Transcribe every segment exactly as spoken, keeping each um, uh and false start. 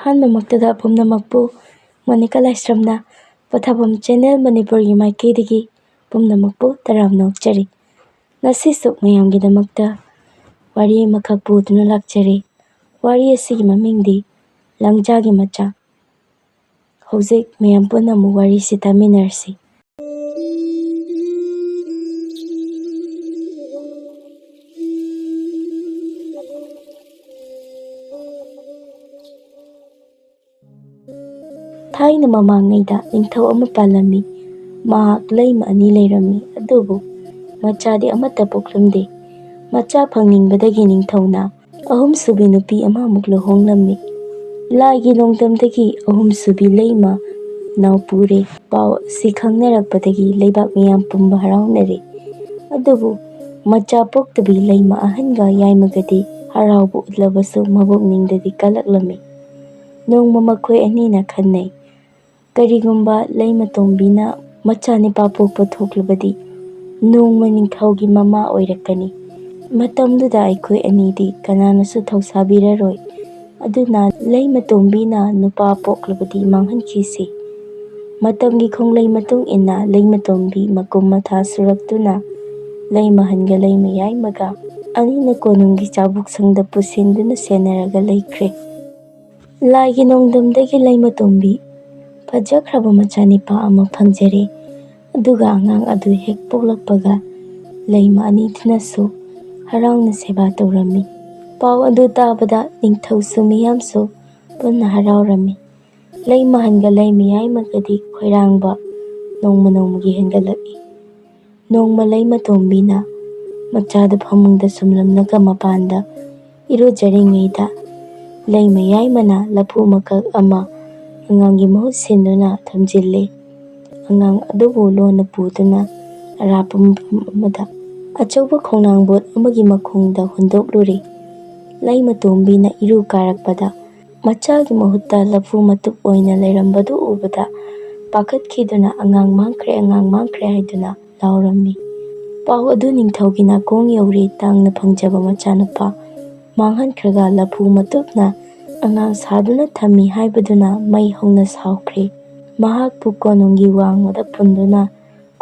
ꯑꯍꯥꯟꯕꯃꯛꯇꯗ ꯄꯨꯝꯅꯃꯛꯄꯨ ꯃꯣꯅꯤꯀꯥ ꯂꯥꯏꯁ꯭ꯔꯝꯅ ꯄꯣꯊꯥꯐꯝ ꯆꯦꯅꯦꯜ ꯃꯅꯤꯄꯨꯔꯒꯤ ꯃꯥꯏꯀꯩꯗꯒꯤ ꯄꯨꯝꯅꯃꯛꯄꯨ ꯇꯔꯥꯝꯅ ꯑꯣꯛꯆꯔꯤ꯫ ꯉꯁꯤꯁꯨ ꯃꯌꯥꯝꯒꯤꯗꯃꯛꯇ ꯋꯥꯔꯤ ꯑꯃꯈꯛ ꯄꯨꯗꯨꯅ ꯂꯥꯛꯆꯔꯤ꯫ ꯋꯥꯔꯤ ꯑꯁꯤꯒꯤ ꯃꯃꯤꯡꯗꯤ ꯂꯪꯖꯥꯒꯤ ꯃꯆꯥ꯫ ꯍꯧꯖꯤꯛ ꯃꯌꯥꯝ ꯄꯨꯟꯅ ꯑꯃꯨꯛ ꯋꯥꯔꯤꯁꯤ ꯇꯥꯃꯤꯟꯅꯔꯁꯤ꯫ ꯊꯥꯏꯅ ꯃꯃꯥꯡꯉꯩꯗ ꯅꯤꯡꯊꯧ ꯑꯃ ꯄꯥꯜꯂꯝꯃꯤ꯫ ꯃꯍꯥꯛ ꯂꯩꯃ ꯑꯅꯤ ꯂꯩꯔꯝꯃꯤ, ꯑꯗꯨꯕꯨ ꯃꯆꯥꯗꯤ ꯑꯃꯠꯇ ꯄꯣꯛꯂꯝꯗꯦ꯫ ꯃꯆꯥ ꯐꯪꯅꯤꯡꯕꯗꯒꯤ ꯅꯤꯡꯊꯧꯅ ꯑꯍꯨꯝꯁꯨꯕꯤ ꯅꯨꯄꯤ ꯑꯃꯃꯨꯛ ꯂꯨꯍꯣꯡꯂꯝꯃꯤ꯫ ꯂꯥꯏꯒꯤ ꯅꯣꯡꯗꯝꯗꯒꯤ ꯑꯍꯨꯝꯁꯨꯕꯤ ꯂꯩꯃ ꯅꯥꯎꯄꯨꯔꯦ꯫ ꯄꯥꯎ ꯑꯁꯤ ꯈꯪꯅꯔꯛꯄꯗꯒꯤ ꯂꯩꯕꯥꯛ ꯃꯤꯌꯥꯝ ꯄꯨꯝꯕ ꯍꯔꯥꯎꯅꯔꯦ꯫ ꯑꯗꯨꯕꯨ ꯃꯆꯥ ꯄꯣꯛꯇꯕꯤ ꯂꯩꯃ ꯑꯍꯟꯒ ꯌꯥꯏꯃꯒꯗꯤ ꯍꯔꯥꯎꯕ ꯎꯠꯂꯕꯁꯨ ꯃꯕꯨꯛꯅꯤꯡꯗꯗꯤ ꯀꯜꯂꯛꯂꯝꯃꯤ꯫ ꯅꯣꯡꯃ ꯃꯈꯣꯏ ꯑꯅꯤꯅ ꯈꯟꯅꯩ, ꯀꯔꯤꯒꯨꯝꯕ ꯂꯩꯃꯇꯣꯝꯕꯤꯅ ꯃꯆꯥ ꯅꯤꯄꯥ ꯄꯣꯛꯄ ꯊꯣꯛꯂꯕꯗꯤ ꯅꯣꯡꯃ ꯅꯤꯡꯊꯧꯒꯤ ꯃꯃꯥ ꯑꯣꯏꯔꯛꯀꯅꯤ꯫ ꯃꯇꯝꯗꯨꯗ ꯑꯩꯈꯣꯏ ꯑꯅꯤꯗꯤ ꯀꯅꯥꯅꯁꯨ ꯊꯧꯁꯥꯕꯤꯔꯔꯣꯏ꯫ ꯑꯗꯨꯅ ꯂꯩꯃꯇꯣꯝꯕꯤꯅ ꯅꯨꯄꯥ ꯄꯣꯛꯂꯕꯗꯤ ꯃꯥꯡꯍꯟꯈꯤꯁꯤ꯫ ꯃꯇꯝꯒꯤ ꯈꯣꯡꯂꯩ ꯃꯇꯨꯡ ꯏꯟꯅ ꯂꯩꯃꯇꯣꯝꯕꯤ ꯃꯀꯨꯝ ꯃꯊꯥ ꯁꯨꯔꯛꯇꯨꯅ ꯂꯩꯃꯍꯟꯒ ꯂꯩꯃꯌꯥꯏꯃꯒ ꯑꯅꯤꯅ ꯀꯣꯅꯨꯡꯒꯤ ꯆꯥꯛꯕꯨꯛꯁꯪꯗ ꯄꯨꯁꯤꯟꯗꯨꯅ ꯁꯦꯟꯅꯔꯒ ꯂꯩꯈ꯭ꯔꯦ꯫ ꯂꯥꯏꯒꯤ ꯅꯣꯡꯗꯝꯗꯒꯤ ꯂꯩꯃꯇꯣꯝꯕꯤ ꯐꯖꯈ꯭ꯔꯕ ꯃꯆꯥꯅꯤꯄꯥ ꯑꯃ ꯐꯪꯖꯔꯦ꯫ ꯑꯗꯨꯒ ꯑꯉꯥꯡ ꯑꯗꯨ ꯍꯦꯛ ꯄꯣꯛꯂꯛꯄꯒ ꯂꯩꯃ ꯑꯅꯤꯗꯨꯅꯁꯨ ꯍꯔꯥꯎꯅ ꯁꯦꯕꯥ ꯇꯧꯔꯝꯃꯤ꯫ ꯄꯥꯎ ꯑꯗꯨ ꯇꯥꯕꯗ ꯅꯤꯡꯊꯧꯁꯨ ꯃꯤꯌꯥꯝꯁꯨ ꯄꯨꯟꯅ ꯍꯔꯥꯎꯔꯝꯃꯤ꯫ ꯂꯩꯃꯍꯟꯒ ꯂꯩꯃꯌꯥꯏꯃꯒꯗꯤ ꯈꯣꯏꯔꯥꯡꯕ ꯅꯣꯡꯃ ꯅꯣꯡꯃꯒꯤ ꯍꯦꯟꯒꯠꯂꯛꯏ꯫ ꯅꯣꯡꯃ ꯂꯩꯃꯇꯣꯝꯕꯤꯅ ꯃꯆꯥꯗꯨ ꯐꯃꯨꯡꯗ ꯁꯨꯝꯂꯝꯂꯒ ꯃꯄꯥꯟꯗ ꯏꯔꯨꯖꯔꯤꯉꯩꯗ ꯂꯩꯃꯌꯥꯏꯃꯅ ꯂꯐꯨ ꯃꯀꯛ ꯑꯃ ꯑꯉꯥꯡꯒꯤ ꯃꯍꯨꯠ ꯁꯤꯟꯗꯨꯅ ꯊꯝꯖꯤꯜꯂꯦ꯫ ꯑꯉꯥꯡ ꯑꯗꯨꯕꯨ ꯂꯣꯟꯅ ꯄꯨꯗꯨꯅ ꯑꯔꯥꯞꯄ ꯃꯐꯝ ꯑꯃꯗ ꯑꯆꯧꯕ ꯈꯣꯡꯅꯥꯡꯕꯣꯠ ꯑꯃꯒꯤ ꯃꯈꯣꯡꯗ ꯍꯨꯟꯗꯣꯛꯂꯨꯔꯦ꯫ ꯂꯩꯃꯇꯣꯝꯕꯤꯅ ꯏꯔꯨ ꯀꯥꯔꯛꯄꯗ ꯃꯆꯥꯒꯤ ꯃꯍꯨꯠꯇ ꯂꯐꯨ ꯃꯇꯨꯞ ꯑꯣꯏꯅ ꯂꯩꯔꯝꯕꯗꯨ ꯎꯕꯗ ꯄꯥꯈꯠꯈꯤꯗꯨꯅ "ꯑꯉꯥꯡ ꯃꯥꯡꯈ꯭ꯔꯦ, ꯑꯉꯥꯡ ꯃꯥꯡꯈ꯭ꯔꯦ" ꯍꯥꯏꯗꯨꯅ ꯂꯥꯎꯔꯝꯃꯤ꯫ ꯄꯥꯎ ꯑꯗꯨ ꯅꯤꯡꯊꯧꯒꯤ ꯅꯥꯀꯣꯡ ꯌꯧꯔꯦ꯫ ꯇꯥꯡꯅ ꯐꯪꯖꯕ ꯃꯆꯥꯅꯨꯄꯥ ꯃꯥꯡꯍꯟꯈ꯭ꯔꯒ ꯂꯐꯨ ꯃꯇꯨꯞꯅ ꯑꯉꯥꯡ ꯁꯥꯗꯨꯅ ꯊꯝꯃꯤ ꯍꯥꯏꯕꯗꯨꯅ ꯃꯩ ꯍꯧꯅ ꯁꯥꯎꯈ꯭ꯔꯦ꯫ ꯃꯍꯥꯛꯄꯨ ꯀꯣꯅꯨꯡꯒꯤ ꯋꯥꯡꯃꯗ ꯄꯨꯟꯗꯨꯅ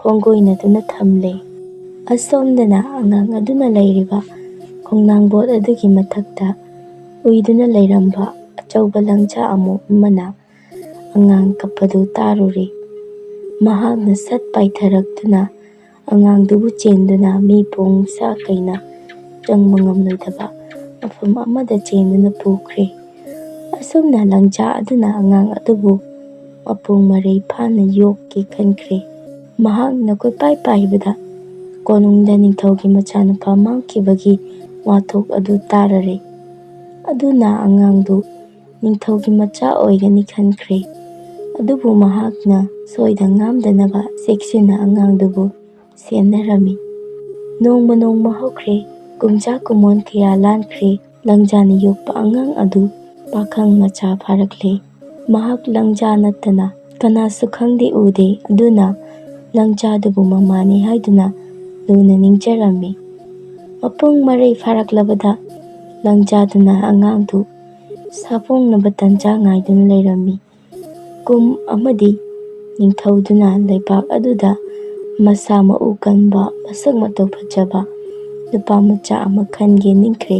ꯈꯣꯡꯒꯣꯏꯅꯗꯨꯅ ꯊꯝꯂꯦ꯫ ꯑꯁꯣꯝꯗꯅ ꯑꯉꯥꯡ ꯑꯗꯨꯅ ꯂꯩꯔꯤꯕ ꯈꯣꯡꯅꯥꯡꯕꯣꯠ ꯑꯗꯨꯒꯤ ꯃꯊꯛꯇ ꯎꯏꯗꯨꯅ ꯂꯩꯔꯝꯕ ꯑꯆꯧꯕ ꯂꯪꯖꯥ ꯑꯃꯨꯕ ꯑꯃꯅ ꯑꯉꯥꯡ ꯀꯞꯄꯗꯨ ꯇꯥꯔꯨꯔꯦ꯫ ꯃꯍꯥꯛꯅ ꯁꯠ ꯄꯥꯏꯊꯔꯛꯇꯨꯅ ꯑꯉꯥꯡꯗꯨꯕꯨ ꯆꯦꯟꯗꯨꯅ ꯃꯤ ꯄꯣꯡ ꯁꯥ ꯀꯩꯅ ꯆꯪꯕ ꯉꯝꯂꯣꯏꯗꯕ ꯃꯐꯝ ꯑꯃꯗ ꯆꯦꯟꯗꯨꯅ ꯄꯨꯈ꯭ꯔꯦ꯫ ꯑꯁꯨꯝꯅ ꯂꯪꯖꯥ ꯑꯗꯨꯅ ꯑꯉꯥꯡ ꯑꯗꯨꯕꯨ ꯃꯄꯨꯡ ꯃꯔꯩ ꯐꯥꯅ ꯌꯣꯛꯀꯦ ꯈꯟꯈ꯭ꯔꯦ꯫ ꯃꯍꯥꯛꯅ ꯀꯣꯏꯄꯥꯏ ꯄꯥꯏꯕꯗ ꯀꯣꯅꯨꯡꯗ ꯅꯤꯡꯊꯧꯒꯤ ꯃꯆꯥꯅꯨꯄꯥ ꯃꯥꯡꯈꯤꯕꯒꯤ ꯋꯥꯊꯣꯛ ꯑꯗꯨ ꯇꯥꯔꯔꯦ꯫ ꯑꯗꯨꯅ ꯑꯉꯥꯡꯗꯨ ꯅꯤꯡꯊꯧꯒꯤ ꯃꯆꯥ ꯑꯣꯏꯒꯅꯤ ꯈꯟꯈ꯭ꯔꯦ꯫ ꯑꯗꯨꯕꯨ ꯃꯍꯥꯛꯅ ꯁꯣꯏꯗ ꯉꯥꯝꯗꯅꯕ ꯆꯦꯛꯁꯤꯟꯅ ꯑꯉꯥꯡꯗꯨꯕꯨ ꯁꯦꯟꯅꯔꯝꯃꯤ꯫ ꯅꯣꯡꯃ ꯅꯣꯡꯃ ꯍꯧꯈ꯭ꯔꯦ꯫ ꯀꯨꯝꯖꯥ ꯀꯨꯝꯑꯣꯟ ꯀꯌꯥ ꯂꯥꯟꯈ꯭ꯔꯦ꯫ ꯂꯪꯖꯥꯅ ꯌꯣꯛꯄ ꯑꯉꯥꯡ ꯑꯗꯨ ꯄꯥꯈꯪ ꯃꯆꯥ ꯐꯥꯔꯛꯂꯦ꯫ ꯃꯍꯥꯛ ꯂꯪꯖꯥ ꯅꯠꯇꯅ ꯀꯅꯥꯁꯨ ꯈꯪꯗꯦ ꯎꯗꯦ꯫ ꯑꯗꯨꯅ ꯂꯪꯖꯥꯗꯨꯕꯨ ꯃꯃꯥꯅꯤ ꯍꯥꯏꯗꯨꯅ ꯂꯨꯅ ꯅꯤꯡꯖꯔꯝꯃꯤ꯫ ꯃꯄꯨꯡ ꯃꯔꯩ ꯐꯥꯔꯛꯂꯕꯗ ꯂꯪꯖꯥꯗꯨꯅ ꯑꯉꯥꯡꯗꯨ ꯁꯥꯐꯣꯡꯅꯕ ꯇꯟꯖꯥ ꯉꯥꯏꯗꯨꯅ ꯂꯩꯔꯝꯃꯤ꯫ ꯀꯨꯝ ꯑꯃꯗꯤ ꯅꯤꯡꯊꯧꯗꯨꯅ ꯂꯩꯕꯥꯛ ꯑꯗꯨꯗ ꯃꯁꯥ ꯃꯎ ꯀꯟꯕ, ꯃꯁꯛ ꯃꯇꯧ ꯐꯖꯕ ꯅꯨꯄꯥ ꯃꯆꯥ ꯑꯃ ꯈꯟꯒꯦ ꯅꯤꯡꯈ꯭ꯔꯦ꯫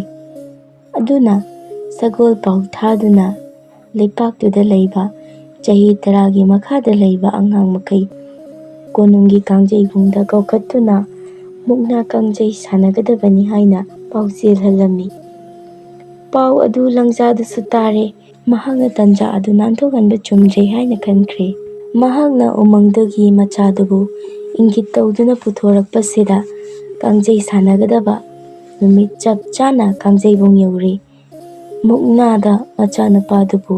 ꯑꯗꯨꯅ ꯁꯒꯣꯜ ꯄꯥꯎ ꯊꯥꯗꯨꯅ ꯂꯩꯄꯥꯛꯇꯨꯗ ꯂꯩꯕ ꯆꯍꯤ ꯇꯔꯥꯒꯤ ꯃꯈꯥꯗ ꯂꯩꯕ ꯑꯉꯥꯡ ꯃꯈꯩ ꯀꯣꯅꯨꯡꯒꯤ ꯀꯥꯡꯖꯩꯕꯨꯡꯗ ꯀꯧꯈꯠꯇꯨꯅ ꯃꯨꯛꯅꯥ ꯀꯥꯡꯖꯩ ꯁꯥꯟꯅꯒꯗꯕꯅꯤ ꯍꯥꯏꯅ ꯄꯥꯎ ꯆꯦꯜꯍꯜꯂꯝꯃꯤ꯫ ꯄꯥꯎ ꯑꯗꯨ ꯂꯪꯖꯥꯗꯁꯨ ꯇꯥꯔꯦ꯫ ꯃꯍꯥꯛꯅ ꯇꯟꯖꯥ ꯑꯗꯨ ꯅꯥꯟꯊꯣꯛꯍꯟꯕ ꯆꯨꯝꯗ꯭ꯔꯦ ꯍꯥꯏꯅ ꯈꯟꯈ꯭ꯔꯦ꯫ ꯃꯍꯥꯛꯅ ꯎꯃꯪꯗꯒꯤ ꯃꯆꯥꯗꯨꯕꯨ ꯏꯪꯒꯤꯠ ꯇꯧꯗꯨꯅ ꯄꯨꯊꯣꯔꯛꯄꯁꯤꯗ ꯀꯥꯡꯖꯩ ꯁꯥꯟꯅꯒꯗꯕ ꯅꯨꯃꯤꯠ ꯆꯞ ꯆꯥꯅ ꯀꯥꯡꯖꯩꯕꯨꯡ ꯌꯧꯔꯦ꯫ ꯃꯨꯛꯅꯥꯗ ꯃꯆꯥꯅꯨꯄꯥꯗꯨꯕꯨ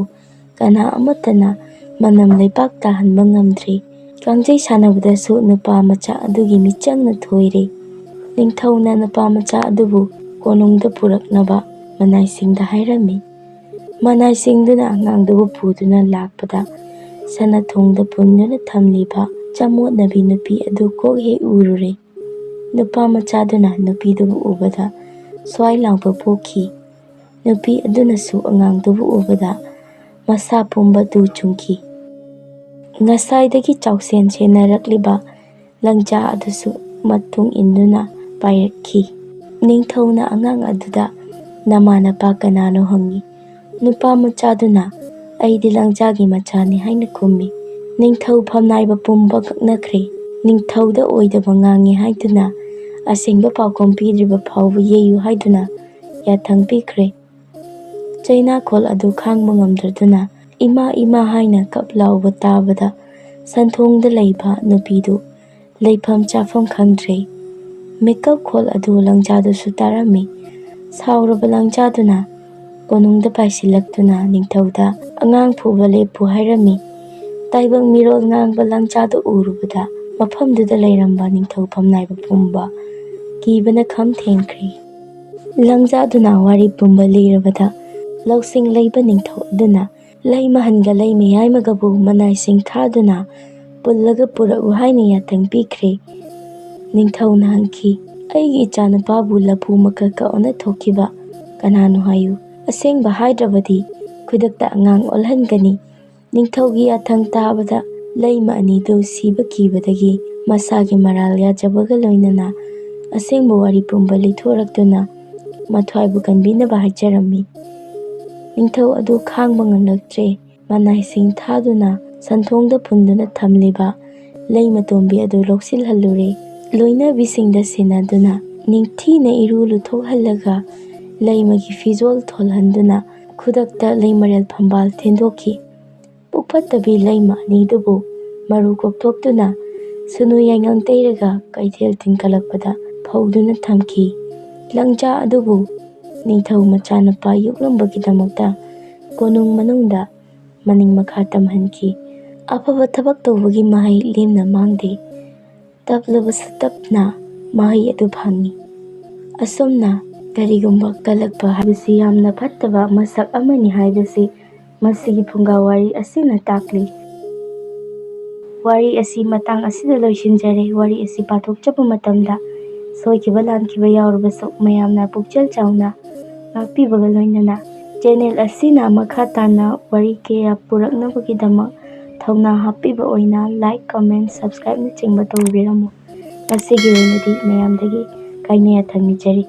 ꯀꯅꯥ ꯑꯃꯠꯇꯅ ꯃꯅꯝ ꯂꯩꯕꯥꯛ ꯇꯥꯍꯟꯕ ꯉꯝꯗ꯭ꯔꯦ꯫ ꯀꯥꯡꯖꯩ ꯁꯥꯟꯅꯕꯗꯁꯨ ꯅꯨꯄꯥ ꯃꯆꯥ ꯑꯗꯨꯒꯤ ꯃꯤꯆꯪꯅ ꯊꯣꯏꯔꯦ꯫ ꯅꯤꯡꯊꯧꯅ ꯅꯨꯄꯥ ꯃꯆꯥ ꯑꯗꯨꯕꯨ ꯀꯣꯅꯨꯡꯗ ꯄꯨꯔꯛꯅꯕ ꯃꯅꯥꯏꯁꯤꯡꯗ ꯍꯥꯏꯔꯝꯃꯤ꯫ ꯃꯅꯥꯏꯁꯤꯡꯗꯨꯅ ꯑꯉꯥꯡꯗꯨꯕꯨ ꯄꯨꯗꯨꯅ ꯂꯥꯛꯄꯗ ꯁꯅꯥ ꯊꯣꯡꯗ ꯄꯨꯟꯗꯨꯅ ꯊꯝꯂꯤꯕ ꯆꯃꯣꯠꯅꯕꯤ ꯅꯨꯄꯤ ꯑꯗꯨ ꯀꯣꯛ ꯍꯦꯛ ꯎꯔꯨꯔꯦ꯫ ꯅꯨꯄꯥ ꯃꯆꯥꯗꯨꯅ ꯅꯨꯄꯤꯗꯨꯕꯨ ꯎꯕꯗ ꯁ꯭ꯋꯥꯏ ꯂꯥꯎꯕ ꯄꯣꯛꯈꯤ꯫ ꯅꯨꯄꯤ ꯑꯗꯨꯅꯁꯨ ꯑꯉꯥꯡꯗꯨꯕꯨ ꯎꯕꯗ ꯃꯁꯥ ꯄꯨꯝꯕ ꯇꯨ ꯆꯨꯡꯈꯤ꯫ ꯉꯁꯥꯏꯗꯒꯤ ꯆꯥꯎꯁꯦꯟ ꯁꯦꯟꯅꯔꯛꯂꯤꯕ ꯂꯪꯖꯥ ꯑꯗꯨꯁꯨ ꯃꯇꯨꯡ ꯏꯟꯗꯨꯅ ꯄꯥꯏꯔꯛꯈꯤ꯫ ꯅꯤꯡꯊꯧꯅ ꯑꯉꯥꯡ ꯑꯗꯨꯗ "ꯅꯃꯥ ꯅꯄꯥ ꯀꯅꯥꯅꯣ?" ꯍꯪꯉꯤ꯫ ꯅꯨꯄꯥ ꯃꯆꯥꯗꯨꯅ "ꯑꯩꯗꯤ ꯂꯪꯖꯥꯒꯤ ꯃꯆꯥꯅꯤ" ꯍꯥꯏꯅ ꯈꯨꯝꯃꯤ꯫ ꯅꯤꯡꯊꯧ ꯐꯝꯅꯥꯏꯕ ꯄꯨꯝꯕ ꯉꯛꯅꯈ꯭ꯔꯦ꯫ ꯅꯤꯡꯊꯧꯗ ꯑꯣꯏꯗꯕ ꯉꯥꯡꯉꯤ ꯍꯥꯏꯗꯨꯅ, ꯑꯁꯦꯡꯕ ꯄꯥꯎꯈꯨꯝ ꯄꯤꯗ꯭ꯔꯤꯕ ꯐꯥꯎꯕ ꯌꯩꯌꯨ ꯍꯥꯏꯗꯨꯅ ꯌꯥꯊꯪ ꯄꯤꯈ꯭ꯔꯦ꯫ ꯆꯩꯅꯥꯈꯣꯜ ꯑꯗꯨ ꯈꯥꯡꯕ ꯉꯝꯗ꯭ꯔꯗꯨꯅ "ꯏꯃꯥ, ꯏꯃꯥ" ꯍꯥꯏꯅ ꯀꯞ ꯂꯥꯎꯕ ꯇꯥꯕꯗ, ꯁꯟꯊꯣꯡꯗ ꯂꯩꯕ ꯅꯨꯄꯤꯗꯨ ꯂꯩꯐꯝ ꯆꯥꯐꯝ ꯈꯪꯗ꯭ꯔꯦ꯫ ꯃꯤꯀꯞ ꯈꯣꯜ ꯑꯗꯨ ꯂꯪꯖꯥꯗꯨꯁꯨ ꯇꯥꯔꯝꯃꯤ꯫ ꯁꯥꯎꯔꯕ ꯂꯪꯖꯥꯗꯨꯅ ꯀꯣꯅꯨꯡꯗ ꯄꯥꯏꯁꯤꯜꯂꯛꯇꯨꯅ ꯅꯤꯡꯊꯧꯗ "ꯑꯉꯥꯡ ꯐꯨꯕ ꯂꯦꯞꯄꯨ" ꯍꯥꯏꯔꯝꯃꯤ꯫ ꯇꯥꯏꯕꯪ ꯃꯤꯔꯣꯜ ꯉꯥꯡꯕ ꯂꯪꯖꯥꯗꯨ ꯎꯔꯨꯕꯗ, ꯃꯐꯝꯗꯨꯗ ꯂꯩꯔꯝꯕ ꯅꯤꯡꯊꯧ ꯐꯝꯅꯥꯏꯕ ꯄꯨꯝꯕ ꯀꯤꯕꯅ ꯈꯝ ꯊꯦꯡꯈ꯭ꯔꯦ꯫ ꯂꯪꯖꯥꯗꯨꯅ ꯋꯥꯔꯤ ꯄꯨꯝꯕ ꯂꯤꯔꯕꯗ, ꯂꯧꯁꯤꯡ ꯂꯩꯕ ꯅꯤꯡꯊꯧ ꯑꯗꯨꯅ ꯂꯩꯃꯍꯟꯒ ꯂꯩꯃꯌꯥꯏꯃꯒꯕꯨ ꯃꯅꯥꯏꯁꯤꯡ ꯊꯥꯗꯨꯅ ꯄꯨꯜꯂꯒ ꯄꯨꯔꯛꯎ ꯍꯥꯏꯅ ꯌꯥꯊꯪ ꯄꯤꯈ꯭ꯔꯦ꯫ ꯅꯤꯡꯊꯧꯅ ꯍꯪꯈꯤ, "ꯑꯩꯒꯤ ꯏꯆꯥꯅꯨꯄꯥꯕꯨ ꯂꯐꯨ ꯃꯀꯛꯀ ꯑꯣꯟꯅ ꯊꯣꯛꯈꯤꯕ ꯀꯅꯥꯅꯣ ꯍꯥꯏꯌꯨ꯫ ꯑꯁꯦꯡꯕ ꯍꯥꯏꯗ꯭ꯔꯕꯗꯤ ꯈꯨꯗꯛꯇ ꯑꯉꯥꯡ ꯑꯣꯜꯍꯟꯒꯅꯤ꯫" ꯅꯤꯡꯊꯧꯒꯤ ꯌꯥꯊꯪ ꯇꯥꯕꯗ ꯂꯩꯃ ꯑꯅꯤꯗꯨ ꯁꯤꯕ ꯀꯤꯕꯗꯒꯤ ꯃꯁꯥꯒꯤ ꯃꯔꯥꯜ ꯌꯥꯖꯕꯒ ꯂꯣꯏꯅꯅ ꯑꯁꯦꯡꯕ ꯋꯥꯔꯤ ꯄꯨꯝꯕ ꯂꯤꯊꯣꯔꯛꯇꯨꯅ ꯃꯊ꯭ꯋꯥꯏꯕꯨ ꯀꯟꯕꯤꯅꯕ ꯍꯥꯏꯖꯔꯝꯃꯤ꯫ ꯅꯤꯡꯊꯧ ꯑꯗꯨ ꯈꯥꯡꯕ ꯉꯝꯂꯛꯇ꯭ꯔꯦ꯫ ꯃꯅꯥꯏꯁꯤꯡ ꯊꯥꯗꯨꯅ ꯁꯟꯊꯣꯡꯗ ꯄꯨꯟꯗꯨꯅ ꯊꯝꯂꯤꯕ ꯂꯩꯃ ꯇꯣꯝꯕꯤ ꯑꯗꯨ ꯂꯧꯁꯤꯜꯍꯜꯂꯨꯔꯦ꯫ ꯂꯣꯏꯅꯕꯤꯁꯤꯡꯗ ꯁꯤꯟꯅꯗꯨꯅ ꯅꯤꯡꯊꯤꯅ ꯏꯔꯨ ꯂꯨꯊꯣꯛꯍꯜꯂꯒ ꯂꯩꯃꯒꯤ ꯐꯤꯖꯣꯜ ꯊꯣꯜꯍꯟꯗꯨꯅ ꯈꯨꯗꯛꯇ ꯂꯩꯃꯔꯦꯜ ꯐꯝꯕꯥꯜ ꯊꯦꯟꯗꯣꯛꯈꯤ꯫ ꯄꯨꯛꯐꯠꯇꯕꯤ ꯂꯩꯃ ꯑꯅꯤꯗꯨꯕꯨ ꯃꯔꯨ ꯀꯣꯛꯊꯣꯛꯇꯨꯅ ꯁꯨꯅꯨ ꯌꯥꯏꯉꯪ ꯇꯩꯔꯒ ꯀꯩꯊꯦꯜ ꯊꯤꯟꯒꯠꯂꯛꯄꯗ ꯐꯧꯗꯨꯅ ꯊꯝꯈꯤ꯫ ꯂꯪꯖꯥ ꯑꯗꯨꯕꯨ ꯅꯤꯡꯊꯧ ꯃꯆꯥꯅꯨꯄꯥ ꯌꯣꯛꯂꯝꯕꯒꯤꯗꯃꯛꯇ ꯀꯣꯅꯨꯡ ꯃꯅꯨꯡꯗ ꯃꯅꯤꯡ ꯃꯈꯥ ꯇꯝꯍꯟꯈꯤ꯫ ꯑꯐꯕ ꯊꯕꯛ ꯇꯧꯕꯒꯤ ꯃꯍꯩ ꯂꯦꯝꯅ ꯃꯥꯡꯗꯦ꯫ ꯇꯞꯂꯕꯁꯨ ꯇꯞꯅ ꯃꯍꯩ ꯑꯗꯨ ꯐꯪꯏ꯫ ꯑꯁꯨꯝꯅ ꯀꯔꯤꯒꯨꯝꯕ ꯀꯜꯂꯛꯄ ꯍꯥꯏꯕꯁꯤ ꯌꯥꯝꯅ ꯐꯠꯇꯕ ꯃꯁꯛ ꯑꯃꯅꯤ ꯍꯥꯏꯕꯁꯤ ꯃꯁꯤꯒꯤ ꯐꯨꯡꯒꯥ ꯋꯥꯔꯤ ꯑꯁꯤꯅ ꯇꯥꯛꯂꯤ꯫ ꯋꯥꯔꯤ ꯑꯁꯤ ꯃꯇꯥꯡ ꯑꯁꯤꯗ ꯂꯣꯏꯁꯤꯟꯖꯔꯦ꯫ ꯋꯥꯔꯤ ꯑꯁꯤ ꯄꯥꯊꯣꯛꯆꯕ ꯃꯇꯝꯗ ꯁꯣꯏꯈꯤꯕ ꯂꯥꯟꯈꯤꯕ ꯌꯥꯎꯔꯕꯁꯨ ꯃꯌꯥꯝꯅ ꯄꯨꯛꯆꯦꯜ ꯆꯥꯎꯅ ꯉꯥꯛꯄꯤꯕꯒ ꯂꯣꯏꯅꯅ ꯆꯦꯅꯦꯜ ꯑꯁꯤꯅ ꯃꯈꯥ ꯇꯥꯅ ꯋꯥꯔꯤ ꯀꯌꯥ ꯄꯨꯔꯛꯅꯕꯒꯤꯗꯃꯛ ꯊꯧꯅꯥ ꯍꯥꯞꯄꯤꯕ ꯑꯣꯏꯅ like, comment, subscribe ꯅꯆꯤꯡꯕ ꯇꯧꯕꯤꯔꯝꯃꯨ꯫ ꯉꯁꯤꯒꯤ ꯑꯣꯏꯅꯗꯤ ꯃꯌꯥꯝꯗꯒꯤ ꯀꯥꯏꯅ ꯌꯥꯊꯪ ꯅꯤꯖꯔꯤ꯫